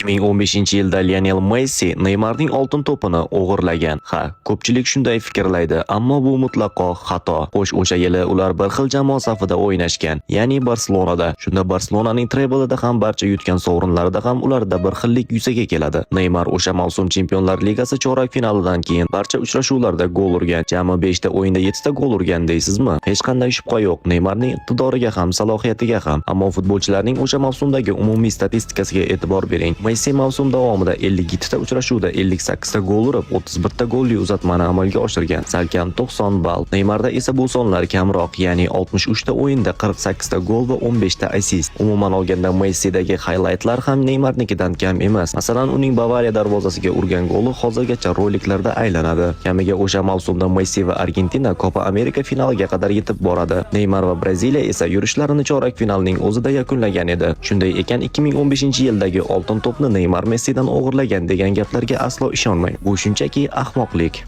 2015-yilda Lionel Messi Neymarning oltin to'pini o'g'irlagan. Ha, ko'pchilik shunday fikrlaydi, ammo bu mutlaqo xato. Xo'sh, o'sha yili ular bir xil jamoa safida o'ynashgan, ya'ni Barselonada. Shunda Barselonaning treblida ham, barcha yutgan sovrinlarida ham ularda bir xillik yuzaga keladi. Neymar o'sha mavsum Chempionlar Ligasi chorak finalidan keyin barcha uchrashuvlarda gol urgan. Jami 5 ta o'yinda 7 ta gol urgan deysizmi? Hech qanday shubha yo'q. Neymarning iqtidoriga ham, salohiyatiga ham, ammo futbolchilarning o'sha mavsumdagi umumiy statistikasiga e'tibor bering. Messi mavsum davomida 57 ta uchrashuvda 58 ta gol urib, 31 ta golli uzatmani amalga oshirgan. Salkam 90 ball. Neymarda esa bu sonlar kamroq, ya'ni 63 ta o'yinda 48 ta gol va 15 ta assist. Umuman olganda, Messidagi highlightlar ham Neymarnikidan kam emas. Masalan, uning Bavariya darvozasiga urgan goli hozirgacha roliklarda aylanadi. Kamiga o'sha mavsumda Messi va Argentina Copa America finaliga qadar yetib boradi. Neymar va Braziliya esa yurishlarini chorak finalning o'zida yakunlagan edi. Shunday ekan, 2015-yildagi oltin to'pni Neymar Messidan o'g'irlagan degan gaplarga aslo ishonmang. Bu shunchaki ahmoqlik.